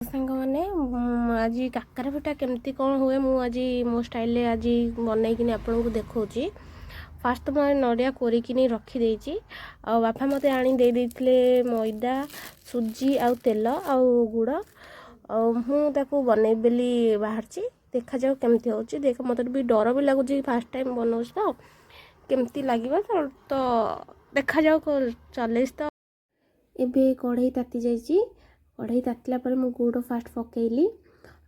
ସାଙ୍ଗମାନେ, ଆଜି କାକରା ପିଠା କେମିତି କ'ଣ ହୁଏ, ମୁଁ ଆଜି ମୋ ଷ୍ଟାଇଲରେ ଆଜି ବନେଇକିନି ଆପଣଙ୍କୁ ଦେଖାଉଛି। ଫାଷ୍ଟ ତ ମୁଁ ନଡ଼ିଆ କୋରିକିନି ରଖିଦେଇଛି ଆଉ ବାପା ମୋତେ ଆଣି ଦେଇ ଦେଇଥିଲେ ମଇଦା, ସୁଜି ଆଉ ତେଲ ଆଉ ଗୁଡ଼। ଆଉ ମୁଁ ତାକୁ ବନେଇବି ବୋଲି ବାହାରିଛି। ଦେଖାଯାଉ କେମିତି ହେଉଛି। ଦେଖ, ମୋତେ ବି ଡର ବି ଲାଗୁଛି, ଫାଷ୍ଟ ଟାଇମ୍ ବନଉଛି ତ କେମିତି ଲାଗିବ। ତ ଦେଖାଯାଉ, ଚଲେଇଛି ତ। ଏବେ କଢ଼େଇ ତାତି ଯାଇଛି। କଢ଼େଇ ତାତିଲା ପରେ ମୁଁ ଗୁଡ଼ ଫାଷ୍ଟ ପକେଇଲି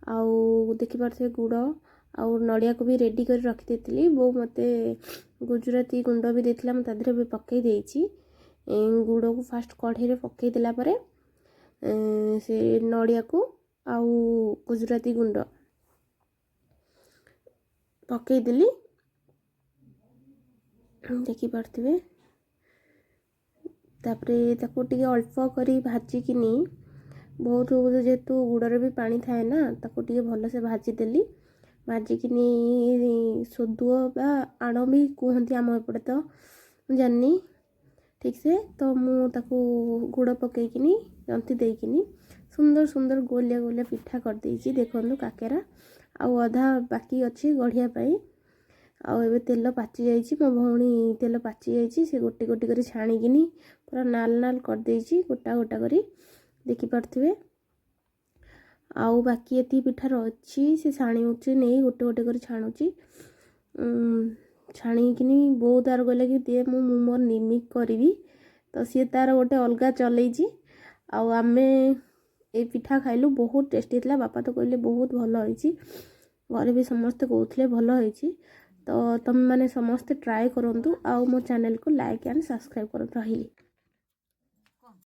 ଆଉ ଦେଖିପାରୁଥିବେ, ଗୁଡ଼ ଆଉ ନଡ଼ିଆକୁ ବି ରେଡ଼ି କରି ରଖିଦେଇଥିଲି। ବୋଉ ମୋତେ ଗୁଜୁରାତି ଗୁଣ୍ଡ ବି ଦେଇଥିଲା, ମୁଁ ତା ଦେହରେ ବି ପକେଇ ଦେଇଛି। ଗୁଡ଼କୁ ଫାଷ୍ଟ କଢ଼େଇରେ ପକେଇ ଦେଲା ପରେ ସେ ନଡ଼ିଆକୁ ଆଉ ଗୁଜୁରାତି ଗୁଣ୍ଡ ପକେଇଦେଲି, ଦେଖିପାରୁଥିବେ। ତାପରେ ତାକୁ ଟିକେ ଅଳ୍ପ କରି ଭାଜିକିନି, ବହୁତ ଯେହେତୁ ଗୁଡ଼ରେ ବି ପାଣି ଥାଏ ନା, ତାକୁ ଟିକେ ଭଲସେ ଭାଜିଦେଲି। ଭାଜିକିନି ସୋଦୁଅ ବା ଆଣ ବି କୁହନ୍ତି ଆମ ଏପଟେ, ତ ମୁଁ ଜାଣିନି ଠିକ୍ସେ। ତ ମୁଁ ତାକୁ ଗୁଡ଼ ପକେଇକିନି ଜନ୍ତି ଦେଇକିନି ସୁନ୍ଦର ସୁନ୍ଦର ଗୋଲିଆ ଗୋଲିଆ ପିଠା କରିଦେଇଛି। ଦେଖନ୍ତୁ, କାକେରା ଆଉ ଅଧା ବାକି ଅଛି ଗଢ଼ିବା ପାଇଁ। ଆଉ ଏବେ ତେଲ ପାଚି ଯାଇଛି। ମୋ ଭଉଣୀ ତେଲ ପାଚି ଯାଇଛି, ସେ ଗୋଟି ଗୋଟି କରି ଛାଣିକିନି ପୁରା ନାଲ ନାଲ କରିଦେଇଛି, ଗୋଟା ଗୋଟା କରି, ଦେଖିପାରୁଥିବେ। ଆଉ ବାକି ଏତିକି ପିଠାର ଅଛି, ସେ ଛାଣିଉଛି ନେଇ ଗୋଟେ ଗୋଟେ କରି ଛାଣୁଛି। ଛାଣିକିନି ବୋଉ ତାର କହିଲା କି ଦିଏ, ମୁଁ ମୋର ନିମିକ୍ କରିବି। ତ ସିଏ ତାର ଗୋଟେ ଅଲଗା ଚଲେଇଛି। ଆଉ ଆମେ ଏଇ ପିଠା ଖାଇଲୁ, ବହୁତ ଟେଷ୍ଟି ହେଇଥିଲା। ବାପା ତ କହିଲେ ବହୁତ ଭଲ ହେଇଛି, ଘରେ ବି ସମସ୍ତେ କହୁଥିଲେ ଭଲ ହେଇଛି। ତ ତୁମେମାନେ ସମସ୍ତେ ଟ୍ରାଏ କରନ୍ତୁ ଆଉ ମୋ ଚ୍ୟାନେଲକୁ ଲାଇକ୍ ଆଣ୍ଡ ସବସ୍କ୍ରାଇବ୍ କରନ୍ତୁ। ରହିଲି।